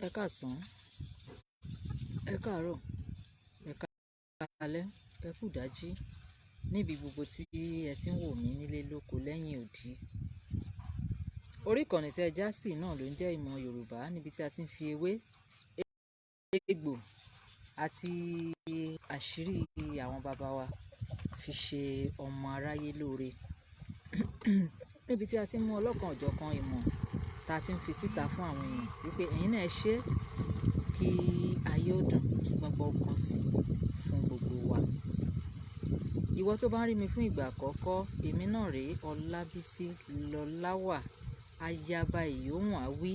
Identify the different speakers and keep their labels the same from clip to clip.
Speaker 1: Ẹ káàsán, ẹ káàárọ̀, ẹ káalẹ́, ẹ kú ìdájí níbi gbogbo tí ẹ ti ń wò mí nílé lóko lẹ́yìn odi. Orí ìkànnì tí ẹ já sí náà ló ń jẹ́ Ìmọ̀ Yorùbá, níbi tí a ti ń fi ewé, egbò àti àṣírí àwọn bàbá wa fi ṣe ọmọ aráyé lóore. Níbi tí a ti ń mú ọlọ́kan òjọ̀kan ìmọ̀ ta ti ń fi síta fún àwọn èèyàn wípé ẹ̀yin náà ẹ ṣé kí ayé ó dùn, kí gbọ́ngbọ́n ó kan sí fún gbogbo wa. Ìwọ tó bá ń rí mi fún ìgbà àkọ́kọ́, èmi náà rèé, Ọlábísí Lọláwà, ayaba ìyóhùn àwí.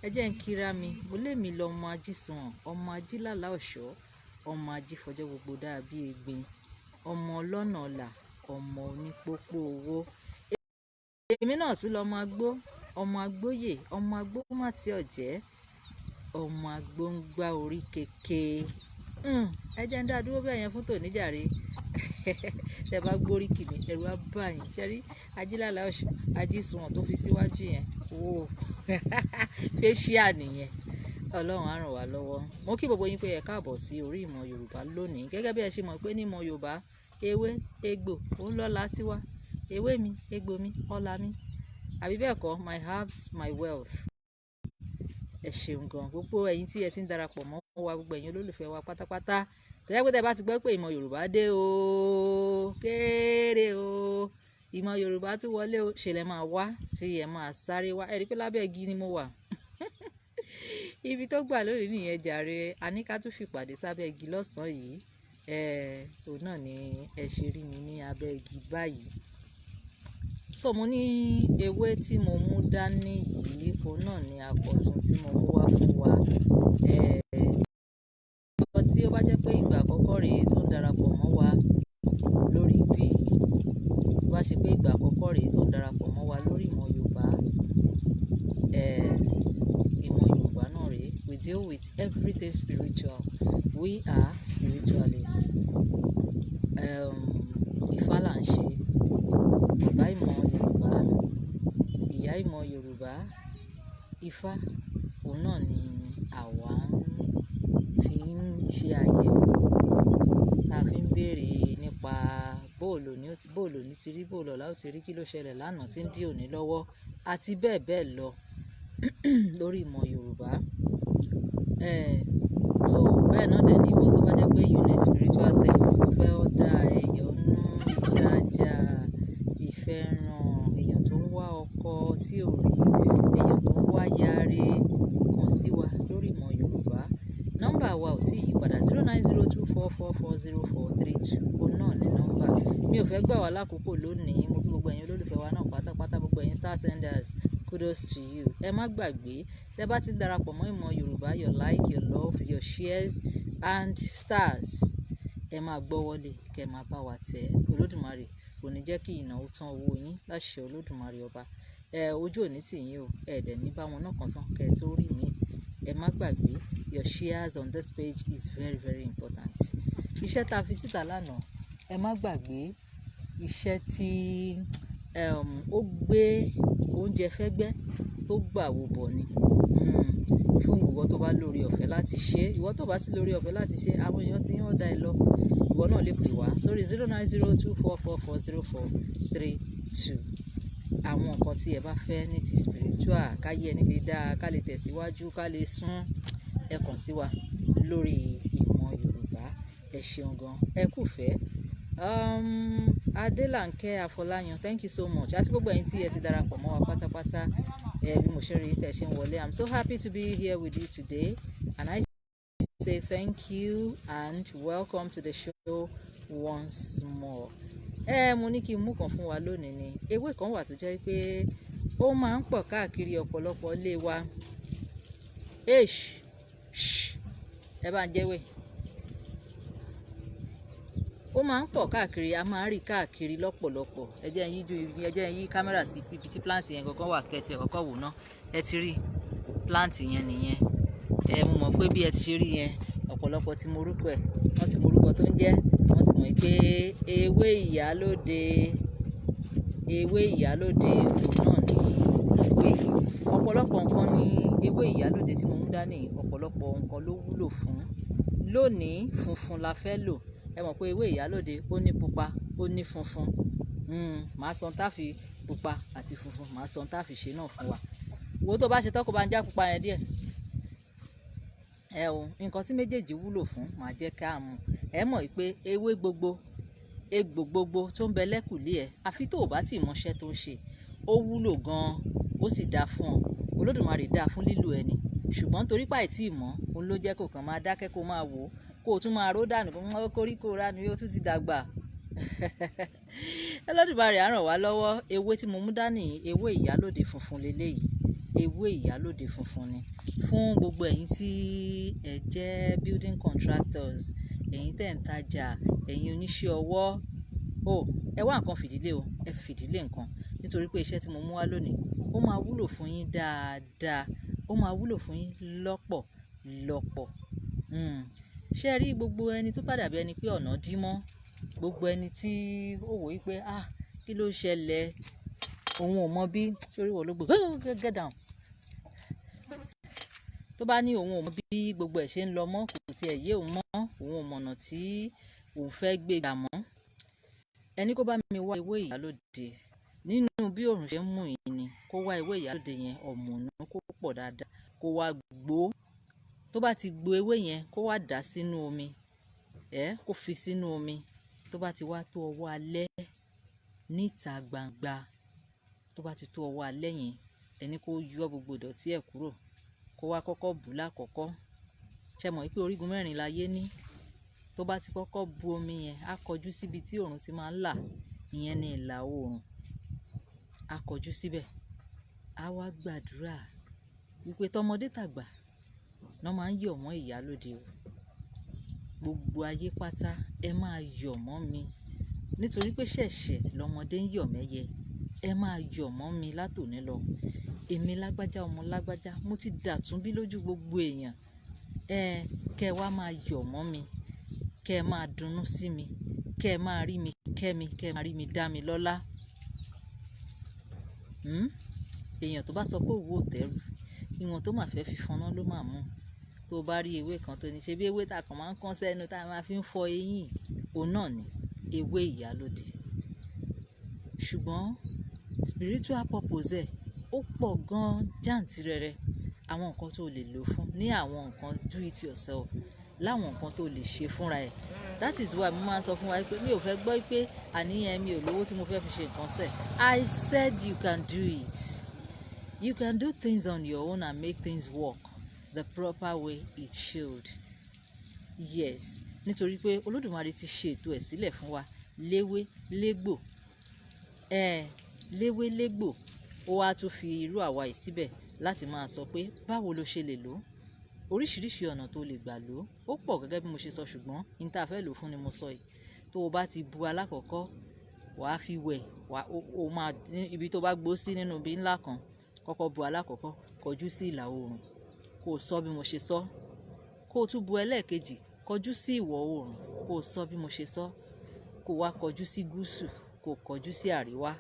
Speaker 1: Ẹ jẹ́ ń kíra mi, mo lé mi lọ ọmọ ajísùnwọ̀n, ọmọ ajílàlá ọ̀ṣọ́, ọmọ ajífọjọ́ gbogbo dáa bí egbin, ọmọ ọlọ́nà ọ̀la, ọmọ onípópó owó. Èmi náà tún lọmọ agbó, ọmọ agbóyè, ọmọ agbó má tí ọ̀jẹ́, ọmọ agbó ń gbá orí keke. Ẹ jẹ́ ń dá dúró bẹ́ẹ̀ yẹn fún tòní jàre. Tẹ bá gbórí kì mí, ẹ̀rù á bà yín. Ṣé rí ajílàlá ọ̀ṣọ́, ajísùnwọ̀n tó fi síwájú yẹn? Oh, facial nìyẹn. Ọlọ́run á ràn wá lọ́wọ́. Mo kí gbogbo yín pé ẹ káàbọ̀ sí orí Ìmọ̀ Yorùbá lónìí. Gẹ́gẹ́ bí ẹ ṣe mọ̀ pé ní Ìmọ̀ Yorùbá, ewé, egbò, òun lọ́la tiwa. Ewé mi, egbò mi, ọlá mi. Àbí bẹ́ẹ̀ kọ́, my herbs, my wealth. Ẹ ṣeun gan. Gbogbo ẹ̀yin tí ẹ ti ń darapọ̀ mọ́ wa, gbogbo ẹ̀yin olólùfẹ́ wa pátápátá. Tó jẹ́ pé tẹ bá ti gbọ́ pé Ìmọ̀ Yorùbá dé o, kéré o. Ìmọ̀ Yorùbá tún wọlé o. Ṣe lẹ máa wá tí ẹ máa sáré wá. Ẹ rí pé lábẹ́ igi ni mo wà. Ibi tó gbà lónìí nìyẹn jàre. A ní ká tún fi ìpàdé sábẹ́ igi lọ́sàn-án yìí. Òun náà ni ẹ ṣe rí mi ní abẹ́ igi báyìí. So mo ní ewé tí mo mú dání yìí, òun náà ni àkọ̀tun tí mo mú wá fún wa. Ìwọ tí ó bá jẹ́ pé ìgbà àkọ́kọ́ rèé tó ń darapọ̀ mọ́ wa lórí ibí yìí, tó bá ṣe pé ìgbà àkọ́kọ́ rèé tó ń darapọ̀ mọ́ wa lórí Ìmọ̀ Yorùbá, Ìmọ̀ Yorùbá náà rèé. We deal with everything spiritual. We are spiritualists. Ifá là ń ṣe. Bàbá ìmọ̀ Yorùbá, ìyá ìmọ̀ Yorùbá, Ifá, òun náà ni àwa ń fi ń ṣe àyẹ̀wò. Ta fi ń béèrè nípa bó lòní ti rí, bó lọ̀la ó ti rí, kí ló ṣẹlẹ̀ lánàá tí ń dí òní lọ́wọ́, àti bẹ́ẹ̀ bẹ́ẹ̀ lọ lórí Ìmọ̀ Yorùbá. So bẹ́ẹ̀ náà dẹ̀ ni ìwọ tó bá jẹ́ pé you need spiritual things, o fẹ́ order ìyọ́nú, ìtajà, ìfẹ́ràn, èèyàn tó ń wá ọkọ tí ò rí, èèyàn tó ń wá aya re, kàn sí wa lórí Ìmọ̀ Yorùbá. Nọ́mbà wa ò tí ì yípadà, 09024440432. Òun náà ni nọ́mbà. Mi ò fẹ́ gbà wá lákòókò lónìí. Mo kí gbogbo ẹ̀yin olólùfẹ́ wa náà pátápátá, gbogbo ẹ̀yin star senders, kudos to you. Ẹ má gbàgbé, tẹ bá ti ń darapọ̀ mọ́ Ìmọ̀ Yorùbá, your like, your love, your shares and stars, ẹ máa gbọ́wọ́lé kí ẹ máa bá wa tẹ̀. Olódùmarè kò ní jẹ́ kí ìnáwó tán owó yín láṣẹ Olódùmarè ọba. Ojú ò ní tì yín o. Ẹ dẹ̀ ní bá wọn náà kan tán kí ẹ tó rí mi. Ẹ má gbàgbé, your shares on this page is very, very important. Iṣẹ́ ta fi síta lánàá, ẹ má gbàgbé iṣẹ́ tí ó gbé oúnjẹ fẹ́gbẹ́ tó gbà wò bọ̀ ni. Fún ìwọ tó bá lórí ọ̀fẹ́ láti ṣe, ìwọ tó bá sí lórí ọ̀fẹ́ láti ṣe, àwọn èèyàn tí wọ́n dá ẹ lọ. Ìwọ náà lè pè wá sórí 09024440432. Àwọn nǹkan tí ẹ bá fẹ́ ní ti spiritual, káyé ẹni lè dáa, ká lè tẹ̀síwájú, ká lè sún, ẹ kàn sí wa lórí Ìmọ̀ Yorùbá. Ẹ ṣeun gan. Ẹ kú ìfẹ́. Adélànkẹ́ Afọláyan, thank you so much. Àti gbogbo ẹ̀yin tí ẹ ti darapọ̀ mọ́ wa pátápátá. Bí mo ṣe rí tí ẹ ṣe ń wọlé. I'm so happy to be here with you today and I say thank you and welcome to the show once more. Mo ní kí n mú kan fún wa lónìí ni. Ewé kan wà tó jẹ́ pé ó máa ń pọ̀ káàkiri ọ̀pọ̀lọpọ̀ ilé wa. Eish, shh, ẹ bá ń jẹ́wé. Ó máa ń pọ̀ káàkiri, a máa ń rí káàkiri lọ́pọ̀lọpọ̀. Ẹ jẹ́ n yí ju, ẹ jẹ́ n yí camera sí ibi tí plant yẹn gangan wà kẹ́ tí ẹ kọ́kọ́ wò ná. Ẹ ti rí plant yẹn nìyẹn. Mo mọ̀ pé bí ẹ ti ṣe rí yẹn, ọ̀pọ̀lọpọ̀ tí mọ orúkọ ẹ̀, wọ́n ti mọ orúkọ tó ń jẹ́, wọ́n ti mọ̀ pé ewé ìyálóde, ewé ìyálóde, òun náà ni ewé yìí. Ọ̀pọ̀lọpọ̀ nǹkan ni ewé Ewé ìyálóde tí mo mú dání, ọ̀pọ̀lọpọ̀ nǹkan ló wúlò fún. Lónìí, funfun la fẹ́ lò. Ẹ mọ̀ pé ewé ìyálóde ó ní pupa, ó ní funfun. Màá sọ tá fi pupa àti funfun, màá sọ tá fi ṣe náà fún wa. Wo tó bá ṣe tán, kó bá ń já pupa yẹn díẹ̀. Ẹ o, nǹkan tí méjèèjì wúlò fún, màá jẹ́ ká mọ̀. Ẹ mọ̀ pé ewé gbogbo, egbò gbogbo tó ń bẹ lẹ́kùlé ẹ, àfi tó ò bá tí ì mọṣẹ́ tó ń ṣe, ó wúlò gan-an, ó sì dáa fún ọ. Olódùmarè dáa fún lílò ẹni. Ṣùgbọ́n torí pé àìtí mọ̀, òun ló jẹ́ kó kàn máa dákẹ́, kó máa wò ó, kó o tún máa ró dànù, kó máa koríko ránù, ó tún ti dàgbà. Olódùmarè á ràn wá lọ́wọ́. Ewé tí mo mú dání, ewé ìyálóde funfun leléyìí. Ewé ìyálóde funfun ni. Fún gbogbo ẹ̀yin tí ẹ jẹ́ building contractors, ẹ̀yin tẹ́ ń tajà, ẹ̀yin oníṣẹ́ ọwọ́, o ẹ wá nǹkan fìdílé o, ẹ fìdílé nǹkan. Nítorí pé iṣẹ́ tí mo mú wá lónìí, ó máa wúlò fún yín dáadáa, ó máa wúlò fún yín lọ́pọ̀lọ́pọ̀. Ṣé ẹ rí gbogbo ẹni tó bá dàbí ẹni pé ọ̀nà dí mọ́? Gbogbo ẹni tí ó wò wípé, "Ah, kí ló ṣẹlẹ̀? Òun ò mọ̀ bí." Sórí ìwọ ló gbé, get down. Tó bá ní òun ò mọ̀ bí gbogbo ẹ̀ ṣe ń lọ mọ́, kò tí ẹ̀ yé òun mọ́, òun ò mọ̀nà tí òun fẹ́ gbé gbà mọ́. Ẹni kó bá mi wá ewé ìyálóde. Nínú bí òòrùn ṣe ń mú yìí ni, kó wá ewé ìyálóde yẹn, ọ̀mọ̀nà kó pọ̀ dáadáa, kó wá gbó. Tó bá ti gbo ewé yẹn, kó wá dà sínú omi, ẹ́ kó fi sínú omi. Tó bá ti wá tó ọwọ́ alẹ́ níta gbangba, tó bá ti tó ọwọ́ alẹ́ yẹn, ẹni kó yọ gbogbo ìdọ̀tí ẹ̀ kúrò, kó wá kọ́kọ́ bù lákọ̀ọ́kọ́. Ṣé ẹ mọ̀ wípé orígun mẹ́rin láyé ní? Tó bá ti kọ́kọ́ bu omi yẹn, á kọjú síbi tí òòrùn ti máa ń là. Ìyẹn ni ìlà oòrùn. Á kọjú síbẹ̀. Á wá gbàdúrà wípé tọmọdé tàgbà náà máa ń yọ̀ mọ́ ìyálóde o. Gbogbo ayé pátá, ẹ máa yọ̀ mọ́ mi. Nítorí pé ṣẹ̀ṣẹ̀ lọmọdé ń yọ̀ mẹ́yẹ. Ẹ máa yọ̀ mọ́ mi látòní lọ. Èmi lágbájá, ọmọ lágbájá, mo ti dàtún bí lójú gbogbo èèyàn. Ẹ kẹ́ wá máa yọ̀ mọ́ mi, kẹ́ ẹ máa dunnú sí mi, kẹ́ ẹ máa rí mi kẹ́ mi, kẹ́ ẹ máa rí mi dá mi lọ́lá. Èèyàn tó bá sọ pé òwò ò tẹ́rù, ìwọ̀n tó máa fẹ́ fi fọná ló máa mú. Tó bá rí ewé kan tó ní ṣe bí ewé tá kan máa ń kán sẹ́nu tá a máa fi ń fọ eyín, òun náà ni ewé ìyálóde. Ṣùgbọ́n spiritual purpose ẹ̀ ó pọ̀ gan jàǹtìrẹrẹ. Àwọn nǹkan tó lè lò fún ní àwọn nǹkan do it yourself, láwọn nǹkan tó lè ṣe fúnra ẹ̀. That is why mo máa ń sọ fún wa pé mi ò fẹ́ gbọ́ pé àníyàn mi ò lówó tí mo fẹ́ fi ṣe nǹkan sẹ̀. I said you can do it. You can do things on your own and make things work the proper way it should. Yes, nítorí pé Olódùmarè ti ṣe ètò ẹ̀ sílẹ̀ fún wa léwé légbò. Ẹ léwé légbò, ó wá tún fi irú àwa yìí síbẹ̀ láti máa sọ pé báwo lo ṣe lè lò ó. Oríṣiríṣi ọ̀nà tó lè gbà lò ó pọ̀ gẹ́gẹ́ bí mo ṣe sọ, ṣùgbọ́n ní tí a fẹ́ lò fún ni mo sọ yìí. Tó o bá ti bu alákọ̀ọ́kọ́, wà á fi wẹ̀, wà ó máa ní ibi tó bá gbó sí nínú ibi ńlá kan, kọ́kọ́ bu alákọ̀ọ́kọ́, kọjú sí ìlà oòrùn, kó o sọ bí mo ṣe sọ. Kó o tún bu ẹlẹ́ẹ̀kejì, kọjú sí ìwọ̀ oòrùn, kó o sọ bí mo ṣe sọ. Kó wá kọjú sí gúúsù, kó o kọjú sí àríwá.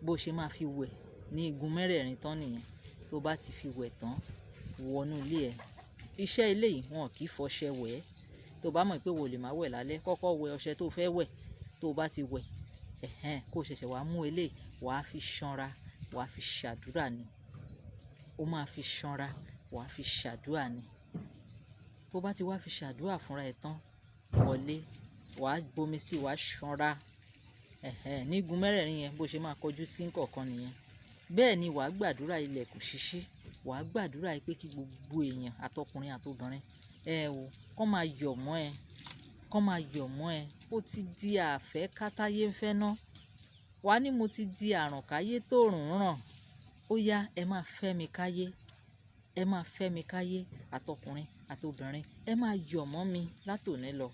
Speaker 1: Bó ṣe máa fi wẹ̀ ní igun mẹ́rẹ̀ẹ̀rin tán nìyẹn. Tó bá ti fi wẹ̀ tán, wọnú ilé ẹ. Iṣẹ́ ilé yìí wọn kì í fọṣẹ wẹ̀. Tó bá mọ̀ pé wo lè máa wẹ̀ lálẹ́, kọ́kọ́ wẹ̀ ọṣẹ tó fẹ́ wẹ̀. Tó bá ti wẹ̀, ẹ̀hẹn, kó ṣẹ̀ṣẹ̀ wá mú eléyìí, wà á fi ṣanra, wà á fi ṣàdúrà ni. Ó máa fi ṣanra, wà á fi ṣàdúrà ni. Tó bá ti wá fi ṣàdúrà fúnra ẹ tán, wọlé, wà á bomi sí, wà á ṣanra. Ẹ̀hẹn, ní igun mẹ́rẹ̀ẹ̀rin yẹn bó ṣe máa kọjú sí nǹkan nìyẹn. Bẹ́ẹ̀ ni wà á gbàdúrà ilẹ̀kùn ṣíṣí. Wà á gbàdúrà pé kí gbogbo èèyàn àtọkùnrin àtobìnrin, ẹ ò, kó máa yọ̀ mọ́ ẹ, kó máa yọ̀ mọ́ ẹ. Ó ti di àfẹ́ kátáyé ń fẹ́ ná. Wà á ní mo ti di àrùn káyé tó rùn ràn. Ó yá, ẹ máa fẹ́ mi káyé. Ẹ máa fẹ́ mi káyé àtọkùnrin àtobìnrin. Ẹ máa yọ̀ mọ́ mi látòní lọ.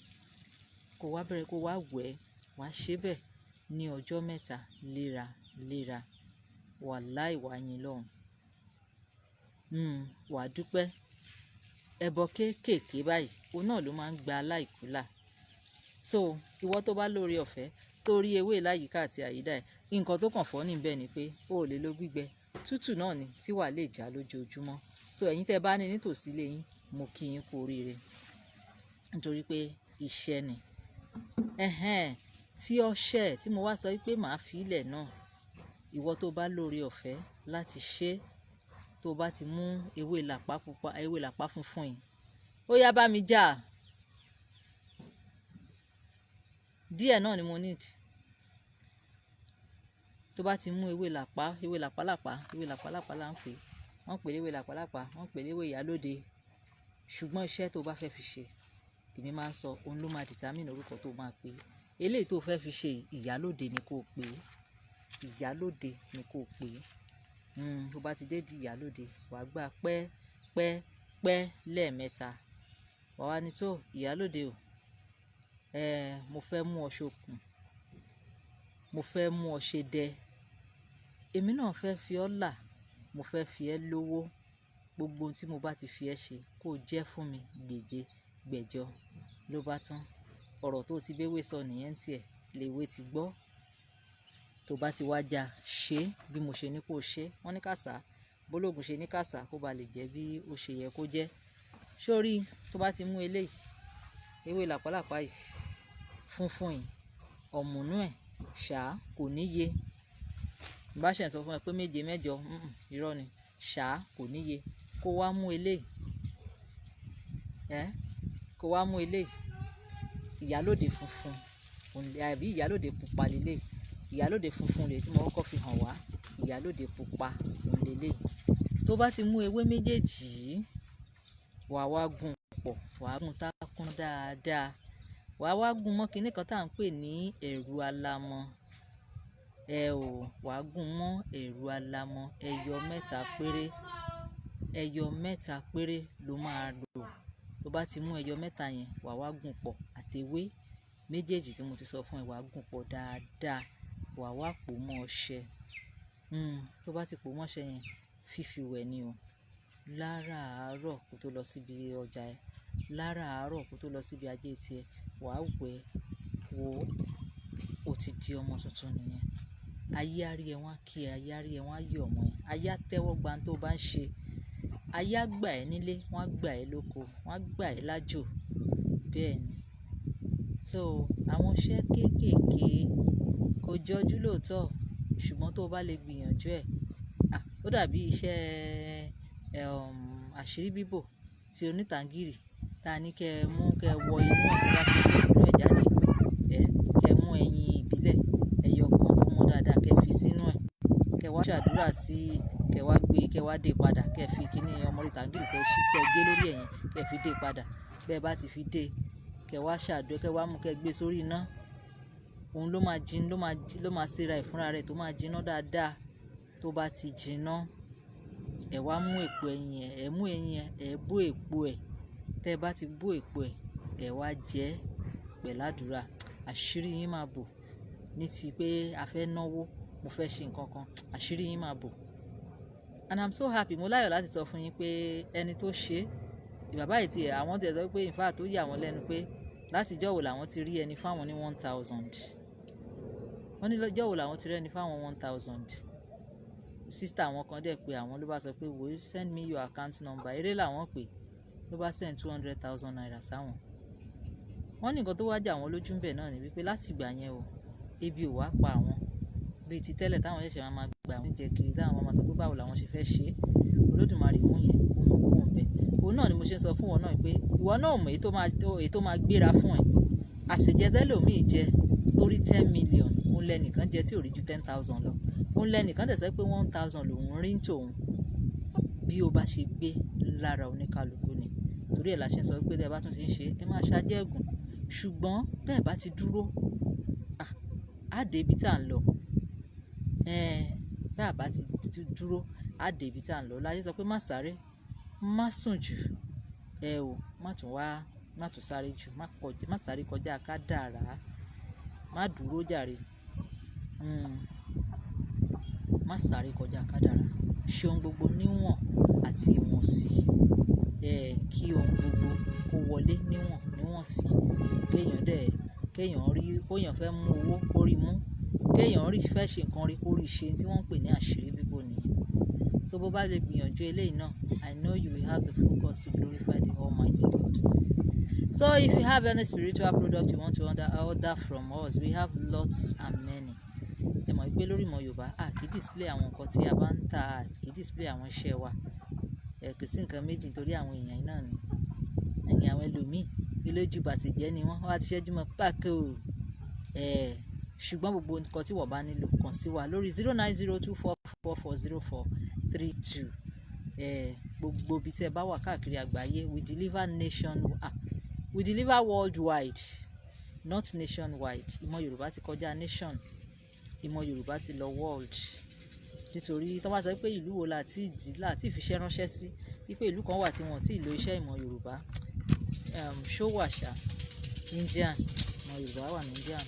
Speaker 1: Kó wá bẹ̀rẹ̀, kó wá wẹ̀, wà á ṣe bẹ́ẹ̀ ní ọjọ́ mẹ́ta léra léra. Wàláì wà á yin lọ́hùn. Wà á dúpẹ́. Ẹbọ kéékèèké báyìí, òun náà ló máa ń gba aláìkú là. So ìwọ tó bá lóore ọ̀fẹ́ tó rí ewé láyìíká àti àyídà ẹ̀, nǹkan tó kàn fọ́ níbẹ̀ ni pé o ò lè lo gbígbẹ, Tútù náà ni tí wàá lè já lójoojúmọ́. So ẹ̀yin tẹ́ bá ní nítòsí ilé yín, mo kí yín kú oríire, nítorí pé iṣẹ́ ni. Ẹ̀hẹn, tí ọṣẹ tí mo wá sọ wípé màá fi ilẹ̀ náà, ìwọ tó bá lóore ọ̀fẹ́ láti ṣe, tó bá ti mú ewé làpá pupa, ewé làpá funfun yìí, ó yá bá mi já. Díẹ̀ náà ni mo need. Tó bá ti mú ewé làpá, ewé làpá làpá, ewé làpá làpá là ń pè é. Wọ́n ń pè é léwé làpá làpá, wọ́n ń pè é léwé ìyálóde. Ṣùgbọ́n iṣẹ́ tó bá fẹ́ fi ṣe, èmi máa ń sọ, òun ló máa determine orúkọ tó máa pè é. Eléyìí tó fẹ́ fi ṣe, ìyálóde ni kó pè é. Ìyálóde ni kó pè é. Tó bá ti dé di ìyálóde, wà á gbá pẹ́, pẹ́, pẹ́ lẹ́ẹ̀mẹta. Wà wá ní tó ìyálóde o. Mo fẹ́ mú ọ ṣokùn. Mo fẹ́ mú ọ ṣe dẹ. Èmi náà fẹ́ fi ọ́ là. Mo fẹ́ fi ẹ́ lówó. Gbogbo ohun tí mo bá ti fi ẹ́ ṣe kó jẹ́ fún mi gbèje gbẹ̀jọ ló bá tán. Ọ̀rọ̀ tó ti béwé sọ nìyẹn tí ẹ, léwé ti gbọ́. Tó bá ti wá já, ṣe bí mo ṣe ní kó ṣe. Wọ́n ní kàsá, bólógun ṣe ní kàsá kó ba lè jẹ́ bí ó ṣe yẹ kó jẹ́. Sórí tó bá ti mú eléyìí, ewé làpálàpá yìí, funfun yìí, ọ̀mùnú ẹ̀, ṣá kò níye. Bá ṣe ń sọ fún ẹ pé méje mẹ́jọ, irọ́ ni. Ṣá kò níye. Kó wá mú eléyìí. Kó wá mú eléyìí. Ìyálóde funfun, àbí ìyálóde pupa lélẹ̀. Ìyálóde funfun rè tí mo kọ́kọ́ fi hàn wá. Ìyálóde pupa òun lélẹ̀. Tó bá ti mú ewé méjèèjì yìí, wà wá gún pọ̀, wà á gún tákún dáadáa. Wà wá gún mọ́ kíní kan tí à ń pè ní ẹ̀rù alamọ. Ẹ ò, wà á gún mọ́ ẹ̀rù alamọ. Ẹyọ mẹ́ta péré, ẹyọ mẹ́ta péré ló máa lò. Tó bá ti mú ẹyọ mẹ́ta yẹn, wà wá gún pọ̀ àti ewé méjèèjì tí mo ti sọ fún ẹ, wà á gún pọ̀ dáadáa. Wà wá pò mọ́ ọṣẹ. Tó bá ti pò mọ́ ọṣẹ yẹn, fífi wẹ̀ ni o. Láràárọ̀ kó tó lọ síbi ọjà ẹ. Láràárọ̀ kó tó lọ síbi ajé tí ẹ, wà á wẹ̀. Wò ó, o ti di ọmọ tuntun nìyẹn. Ayé á rí ẹ, wọ́n á kí ẹ, ayé á rí ẹ, wọ́n á yọ̀ mọ́ ẹ. Ayé á tẹ́wọ́ gba ohun tó bá ń ṣe. Ayé á gbà ẹ́ nílé, wọ́n á gbà ẹ́ lóko, wọ́n á gbà ẹ́ lájò. Bẹ́ẹ̀ ni. So àwọn iṣẹ́ kéékèèké kò jọjú lóòótọ́, ṣùgbọ́n tó bá lè gbìyànjú ẹ̀, ó dàbí iṣẹ́, àṣírí bíbò tí onítàngìrì ta ní kí ẹ mú kí ẹ wọ inú ẹ̀ tó bá ti gbé sínú ẹ̀ jáde. Kí ẹ mú ẹyin ìbílẹ̀, ẹyọ kan tó mọ́ dáadáa kí ẹ fi sínú ẹ̀. Kí ẹ wá ṣàdúrà sí i, kí ẹ wá gbé, kí ẹ wá dé padà, kí ẹ fi kíní ọmọ onítàngìrì kí ẹ ṣí, kí ẹ gé lórí ẹyin, kí ẹ fi dé padà. Bí ẹ bá ti fi dé, kí ẹ wá ṣàdúrà, kí ẹ wá mú kí ẹ gbé sórí iná. Òun ló máa jin, ló máa jí, ló máa ṣera ẹ̀ fúnra rẹ̀ tó máa jiná dáadáa. Tó bá ti jiná, ẹ wá mú èpo ẹyin ẹ, ẹ mú ẹyin ẹ, ẹ bó èpo ẹ. Tẹ bá ti bó èpo ẹ, ẹ wá jẹ ẹ́ pẹ̀lú àdúrà. Àṣírí yín máa bò. Ní ti pé a fẹ́ náwó, mo fẹ́ ṣe nǹkan kan, àṣírí yín máa bò. And I'm so happy. Mo láyọ̀ láti sọ fún yín pé ẹni tó ṣe, bàbá yìí tí ẹ, àwọn tí ẹ sọ pé in fact ó yà wọ́n lẹ́nu pé láti ìjọ́ wo làwọn ti rí ẹni fáwọn ní 1,000. Wọ́n ní lọ́jọ́ wo làwọn ti rí ẹni fáwọn 1,000. Sister àwọn kan dẹ̀ pé àwọn ló bá sọ pé wò ó, send me your account number. Eré làwọn pè, ló bá send 200,000 naira sáwọn. Wọ́n ní nǹkan tó wá jà wọ́n lójú ńbẹ̀ náà ni wípé láti ìgbà yẹn o, ebi ò wá pa àwọn. Bí i ti tẹ́lẹ̀ táwọn ṣẹ̀ṣẹ̀ máa ma gba àwọn oúnjẹ kiri táwọn máa sọ pé báwo làwọn ṣe fẹ́ ṣe. Olódùmarè mú yẹn, ó mú kúrò ńbẹ̀. Òun náà ni mo ṣe ń sọ fún ìwọ náà pé ìwọ náà ò mọ èyí tó máa gbéra fún ẹ. Àsèjẹ tẹ́lòmíì jẹ torí 10 million, òun lẹ́nìkan jẹ tí ò rí ju 10,000 lọ. Òun lẹ́nìkan dẹ̀ sọ pé 1,000 lòún rí ń tòun. Bí ó bá ṣe gbé lára oníkálukú ni. Torí ẹ̀ la ṣe ń sọ wípé tí ẹ bá tún ti ń ṣe, ẹ máa ṣajẹ́gùn. Ṣùgbọ́n tí ẹ bá ti dúró, á dé ibi tí à ń lọ. Tí a bá ti dúró, á dé ibi tí à ń lọ. Láyé sọ pé má sáré, má sùn jù. Ẹ ò, má tún wá, má tún sáré jù, má kọjá, má sáré kọjá ká dàrá. Má dúró jàre. Má sáré kọjá ká dàrá. Ṣe ohun gbogbo níwọ̀n àti ìwọ̀nsì. Kí ohun gbogbo kó wọlé níwọ̀n, níwọ̀nsì. Kí èèyàn dẹ̀, kí èèyàn rí, kó èèyàn fẹ́ mú owó kó rí mú. Kí èèyàn rí fẹ́ ṣe nǹkan rí kó rí ṣe tí wọ́n ń pè ní àṣírí bíbò nìyẹn. bó bá lè gbìyànjú eléyìí náà, I know you will have the focus to glorify the Almighty God. So if you have any spiritual product you want to order from us, we have lots and many. Ẹ mọ̀ pé lórí Ìmọ̀ Yorùbá, a kì í display àwọn nǹkan tí a bá ń tà, a kì í display àwọn iṣẹ́ wa. Ẹ kò sí nǹkan méjì, nítorí àwọn èèyàn yìí náà ni. Ẹ̀yin àwọn ẹlòmíì, olójú bàṣẹ̀jẹ́ ni wọ́n, wọ́n á ti ṣẹ́jú mọ́ pákó. Ẹ̀ ṣùgbọ́n gbogbo nǹkan tí wọ́n bá nílò, kàn sí wa lórí 09024440432. Ẹ̀ gbogbo ibi tí ẹ bá wà káàkiri àgbáyé, we deliver nation, ah, we deliver worldwide, not nationwide. Ìmọ̀ Yorùbá ti kọjá nation, Ìmọ̀ Yorùbá ti lọ world. Nítorí tí wọ́n bá sọ pé ìlú wo la ti dì láti fi iṣẹ́ ránṣẹ́ sí, wípé ìlú kan wà tí wọ́n ti lo iṣẹ́ Ìmọ̀ Yorùbá, ṣó wà ṣá? Indian, Ìmọ̀ Yorùbá wà ní Indian.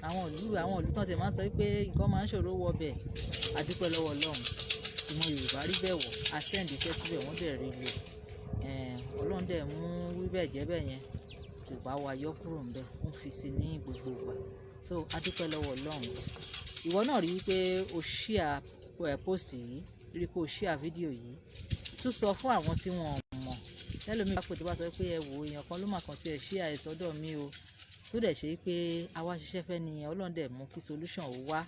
Speaker 1: Àwọn ìlú tán tí máa ń sọ wípé nǹkan máa ń ṣòro wọ bẹ̀, a dúpẹ́ lọ́wọ́ Ọlọ́run. Ìmọ̀ Yorùbá rí bẹ́ẹ̀ wọ̀, a send iṣẹ́ síbẹ̀, wọ́n dẹ̀ rí lò. Ọlọ́run dẹ̀ mú wíbẹ̀ jẹ́ bẹ́ẹ̀ yẹn, kò bá wa yọ kúrò níbẹ̀, ó ń fi sí ní gbogbo ìgbà. So a dúpẹ́ lọ́wọ́ Ọlọ́run. Ìwọ náà rí wípé o share post yìí, rí pé o share fídíò yìí, tún sọ fún àwọn tí wọ́n mọ̀. Tẹ́lòmíì bá pè, tó bá sọ pé ẹ wò, èèyàn kan ló mà kàn tí ẹ share ẹ sọ́dọ̀ mi o, tó dẹ̀ ṣe pé àwa ṣiṣẹ́ fẹ́ ni, Ọlọ́run dẹ̀ mú kí solution ó wá.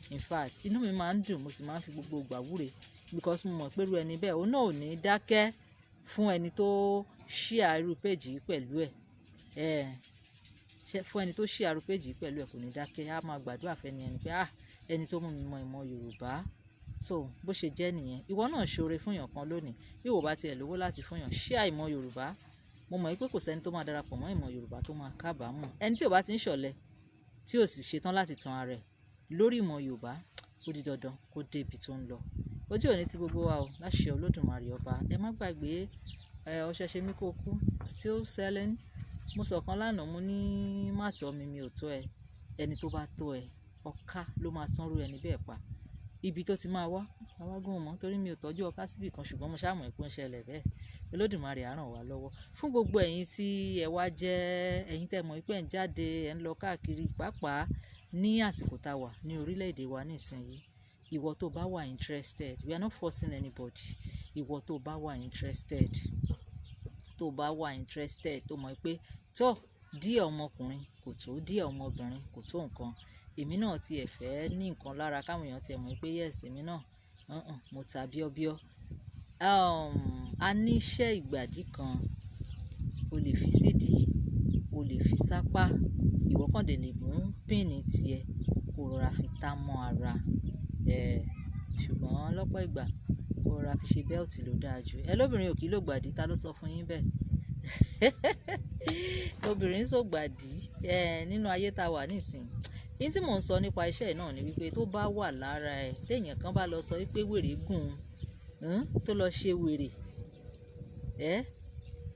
Speaker 1: In fact, inú mi máa ń dùn, mo sì máa ń fi gbogbo ìgbà wúre, because mo mọ̀ pé irú ẹni bẹ́ẹ̀, òun náà ò ní dákẹ́ fún ẹni tó share irú page yìí pẹ̀lú ẹ̀. Ẹ̀ fún ẹni tó share irú page yìí pẹ̀lú ẹ̀, kò ní dákẹ́, á máa gbàdúrà fẹ́ni ẹni pé, ah, ẹni tó mú mi mọ Ìmọ̀ Yorùbá. So bó ṣe jẹ́ nìyẹn. Ìwọ náà ṣoore fún èèyàn kan lónìí. Bí ìwọ bá tiẹ̀ lówó láti fún èèyàn, share Ìmọ̀ Yorùbá. Mo mọ̀ wípé kò sẹ́ni tó máa darapọ̀ mọ́ Ìmọ̀ Yorùbá tó máa kábàámọ̀. Ẹni tí ò bá ti ń ṣọ̀lẹ, tí ò sì ṣetán láti tan ara ẹ̀ lórí Ìmọ̀ Yorùbá, ó di dandan kó dé ibi tó ń lọ. Ojú òní ti gbogbo wa o, láṣẹ Olódùmarè ọba. Ẹ má gbàgbé, ẹ ọṣẹ ṣe mí kó kú, still selling. Mo sọ̀kan lánàá, mo ní má tọ́ mi, mi ò tọ́ ẹ. Ẹni tó bá tọ́ ẹ, ọká ló máa sanrú ẹni bẹ́ẹ̀ pa. Ibi tó ti máa wá, àwa gan ò mọ̀, torí mi ò tọ́jú ọká síbí kan, ṣùgbọ́n mo ṣá mọ̀ pé ó ń ṣẹlẹ̀ bẹ́ẹ̀. Olódùmarè á ràn wá lọ́wọ́. Fún gbogbo ẹ̀yin tí ẹ wá jẹ́, ẹ̀yin tí ẹ mọ̀ wípé ẹ̀ ń jáde, ẹ̀ ń lọ káàkiri, pàápàá ní àsìkò tá wà ní orílẹ̀-èdè wa nísìnyí. Ìwọ tó bá wà interested, we are not forcing anybody. Ìwọ tó bá wà interested, tó bá wà interested, tó mọ̀ pé tó díẹ̀ ọmọkùnrin kò tó, díẹ̀ ọmọbìnrin kò tó nǹkan. Èmi náà tí ẹ fẹ́ ní nǹkan lára káwọn èèyàn tí ẹ mọ̀ pé yes, èmi náà, mo ta bíọ́bíọ́. A ní iṣẹ́ ìgbàdí kan, o lè fi sídìí, o lè fi sápá. Ìwọ kàn dé lè mú pin tí ẹ kó rọra fi tá mọ́ ara. Ṣùgbọ́n lọ́pọ̀ ìgbà, kó rọra fi ṣe belt ló dáa jù. Ẹ lóbìnrin ò kí ló gbàdí, ta ló sọ fún yín bẹ́ẹ̀? Obìnrin ń sọ gbàdí, nínú ayé tá wà nísìnyí. Ní tí mò ń sọ nípa iṣẹ́ yìí náà ni wípé tó bá wà lára ẹ, tí èèyàn kan bá lọ sọ wípé wèrè gùn, tó lọ ṣe wèrè, ẹ́,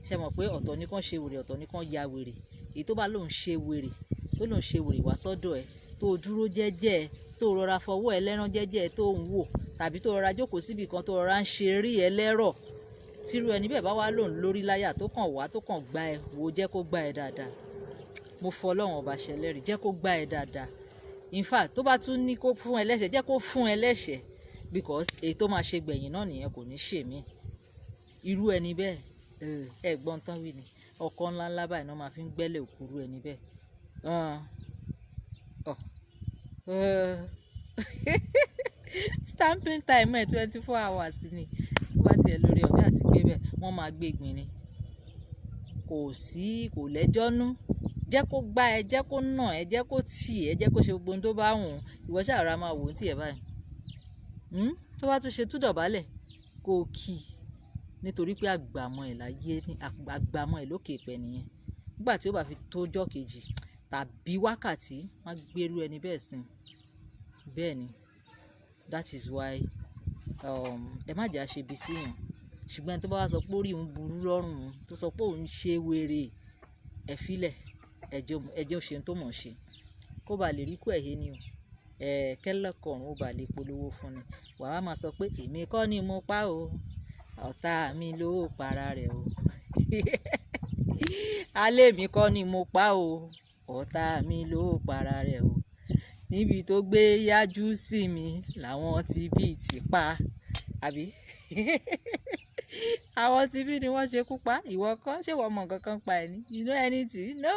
Speaker 1: ṣé mọ̀ pé ọ̀tọ̀ ni kàn ṣe wèrè, ọ̀tọ̀ ni kàn ya wèrè. Èyí tó bá lóun ṣe wèrè, tó lóun ṣe wèrè wá sọ́dọ̀ ẹ, tó dúró jẹ́jẹ́ ẹ, tó rọra fọwọ́ ẹ lẹ́rán jẹ́jẹ́ ẹ tó ń wò, tàbí tó rọra jókòó síbi kan tó rọra ń ṣe rí ẹ lẹ́rọ̀. Tírú ẹni bẹ́ẹ̀ bá wá lóun lórí láyà tó kàn wá, tó kàn gbá ẹ, wò jẹ́ kó gbá ẹ dáadáa. Mo fọ Ọlọ́run ọba ṣẹlẹ́rìí, jẹ́ kó gbá ẹ dáadáa. In fact, tó bá tún ní kó fún ẹ lẹ́sẹ̀, jẹ́ kó fún ẹ lẹ́sẹ̀, because èyí tó máa ṣe gbẹ̀yìn náà nìyẹn, kò ní ṣe mí. Irú ẹni bẹ́ẹ̀, ẹ gbọ́n tán wí ni. Ọkọ́ ńlá ńlá báyìí ni wọ́n máa fi ń gbẹ́lẹ̀ òkúrú ẹni bẹ́ẹ̀. Oh. Stamping time ẹ̀ 24 hours ni. Tó bá ti ẹ̀ lórí ọ̀fẹ́ àti gbé bẹ́ẹ̀, wọ́n máa gbé gbin ni. Kò sí, kò lẹ́jọ́ nú. Jẹ́ kó gbá ẹ, jẹ́ kó nà ẹ, jẹ́ kó tì ẹ, jẹ́ kó ṣe gbogbo ohun tó bá wù ú. Ìwọ ṣáà rọra máa wò ó tí ẹ báyìí. Tó bá tún ṣe tú dọ̀bálẹ̀, kó kí i. Nítorí pé àgbàmọ̀ ẹ̀ láyé ní, àgbàmọ̀ ẹ̀ lókè ìpẹ́ nìyẹn. Nígbà tí ó bá fi tó ọjọ́ kejì tàbí wákàtí, wọ́n á gbé irú ẹni bẹ́ẹ̀ sin. Bẹ́ẹ̀ ni. That is why, ẹ má jẹ́ á ṣe ibi sí èèyàn. Ṣùgbọ́n ẹni tó bá wá sọ pé orí òun burú lọ́rùn òun, tó sọ pé òun ṣe wèrè, ẹ fi lẹ̀, ẹ jẹ́ ó ṣe ohun tó mọ̀ ṣe. Kó bá lè rí kú ẹ̀ he ni o. Kẹ́lẹ́kọ̀ ọ̀run ó bá lè polówó fún ni. Wà á máa sọ pé èmi kọ́ ni mo pa o, ọ̀tá mi ló para rẹ̀ o. Alẹ́ mi kọ́ ni mo pa o, ọ̀tá mi ló para rẹ̀ o. Níbi tó gbé yájú sí mi làwọn ti bí ti pa, àbí? Àwọn tí bí ni wọ́n ṣe kú pa. Ìwọ kọ́, ṣé ìwọ mọ nǹkan kan pa ẹ ni? You know anything? No.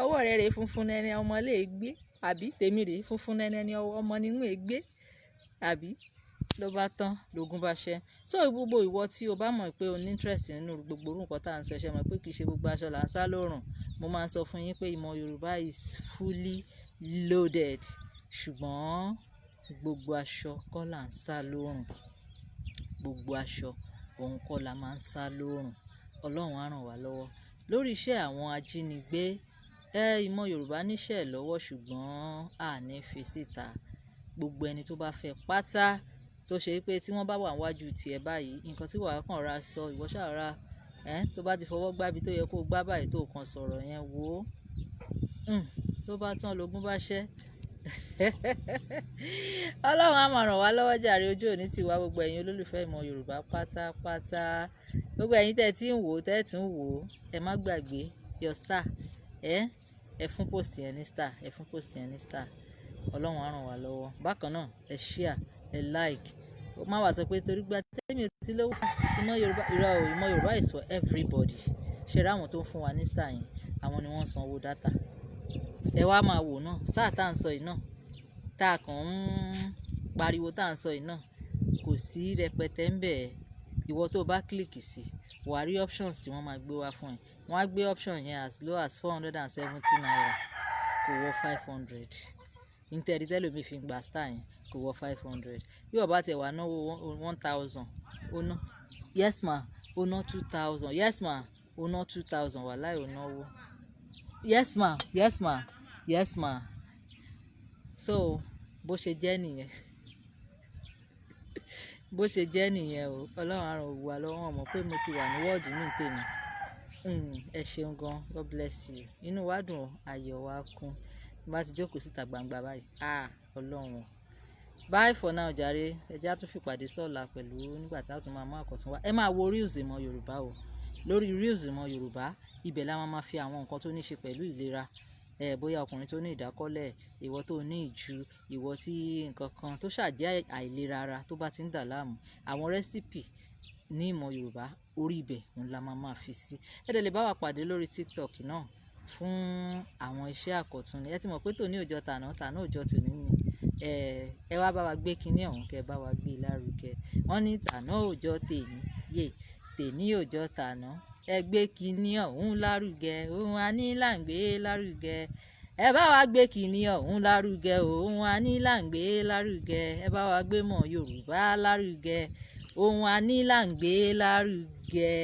Speaker 1: Ọwọ́ rẹ rè funfun nẹ́nẹ́ ọmọ lè gbé, àbí? Tèmi rè funfun nẹ́nẹ́ ni ọmọ nínú è gbé, àbí? Ló bá tán, lógún bá ṣẹ́. So gbogbo ìwọ tí o bá mọ̀ pé o ní interest nínú gbogbo irú nǹkan tí à ń sọ, ṣé ẹ mọ̀ pé kì í ṣe gbogbo aṣọ là ń sá lórùn. Mo máa ń sọ fún yín pé ìmọ̀ Yorùbá is fully loaded. Ṣùgbọ́n gbogbo aṣọ kọ́ là ń sá lórùn. Gbogbo aṣọ òun kọ́ la máa ń sá lórùn. Ọlọ́run á ràn wá lọ́wọ́. Lórí iṣẹ́ àwọn ajínigbé, ìmọ̀ Yorùbá níṣẹ́ lọ́wọ́, ṣùgbọ́n a ní fi síta. Gbogbo ẹni tó bá fẹ́ pátá tó ṣe pé tí wọ́n bá wà níwájú tí ẹ báyìí, nǹkan tí wàá kàn ra sọ, ìwọ ṣáà ra, tó bá ti fọwọ́ gbá ibi tó yẹ kó gbá báyìí tó kàn sọ̀rọ̀ yẹn wò ó. Ló bá tán, lógún bá ṣẹ́. Ọlọ́run á máa ràn wá lọ́wọ́ jàre. Ojú òní ti wá gbogbo ẹ̀yin olólùfẹ́ ìmọ̀ Yorùbá pátápátá. Gbogbo ẹ̀yin tẹ́ ẹ tí ń wò, tẹ́ ẹ tún wò, ẹ má gbàgbé your star. Ẹ fún post yẹn ní star, ẹ fún post yẹn ní star. Ọlọ́run á ràn wá lọ́wọ́. Bákan náà, ẹ share, ẹ like. Ó má wá sọ pé torí gbà tèmi ò tí lówó. Ìmọ̀ Yorùbá, irọ́ o, ìmọ̀ Yorùbá is for everybody. Ṣé rí àwọn tó ń fún wa ní star yẹn, àwọn ni wọ́n ń san owó data. Ẹ wá máa wò náà, star tá à ń sọ yìí náà, tá a kàn ń pariwo tá à ń sọ yìí náà, kò sí rẹpẹtẹ ń bẹ̀. Ìwọ tó bá click sí, wà á rí options tí wọ́n máa gbé wá fún ẹ. Wọ́n á gbé option yẹn as low as ₦470, kò wọ 500. Nítorí tẹ́lòmí fi ń gba star yẹn kò wọ 500. Bí ó bá tiẹ̀ wá náwó 1,000, ó ná. Yes ma, ó ná 2,000. Yes ma, ó ná 2,000. Wàláì ó náwó. Yes ma, yes ma, yes ma. So bó ṣe jẹ́ nìyẹn, bó ṣe jẹ́ nìyẹn o. Ọlọ́run á ràn gbogbo wa lọ́wọ́. Wọ́n mọ̀ pé mo ti wà ní wọ́ọ̀dù ní tèmi. Ẹ ṣeun gan. God bless you. Inú wa dùn, ayọ̀ wa kún. Bí bá ti jókòó síta gbangba báyìí, ah, Ọlọ́run. Bye for now jàre. Ẹ jẹ́ á tún fìpàdé sọ́la pẹ̀lú nígbà tí a tún máa mú àkọ́tún wá. Ẹ máa wo Reels Ìmọ̀ Yorùbá o. Lórí Reels Ìmọ̀ Yorùbá, ibẹ̀ la máa ma fi àwọn nǹkan tó ní ṣe pẹ̀lú ìlera. Bóyá ọkùnrin tó ní ìdákọ́lẹ̀, ìwọ tó ní ìju, ìwọ tí nǹkan kan tó ṣàjẹ́ àìlera ara tó bá ti ń dà láàmú. Àwọn recipe ní ìmọ̀ Yorùbá, orí ibẹ̀ òun la máa máa fi sí. Ẹ dẹ̀ lè bá wa pàdé lórí TikTok náà fún àwọn iṣẹ́ àkọ́tún ni. Ẹ ti mọ̀ pé tòní ò jọ tàná, tàná ò jọ tòní ni. Ẹ wá bá wa gbé kiní ọ̀hún, kẹ bá wa gbé lárugẹ. Wọ́n ní tàná ò jọ tèní, yé, tèní ò jọ tàná. Ẹ gbé kiní ọ̀hún lárugẹ, ohun a ní là ń gbé lárugẹ. Ẹ bá wa gbé kiní ọ̀hún lárugẹ, ohun a ní là ń gbé lárugẹ. Ẹ bá wa gbé mọ̀ Yorùbá lárugẹ, ohun a ní là ń gbé lárugẹ.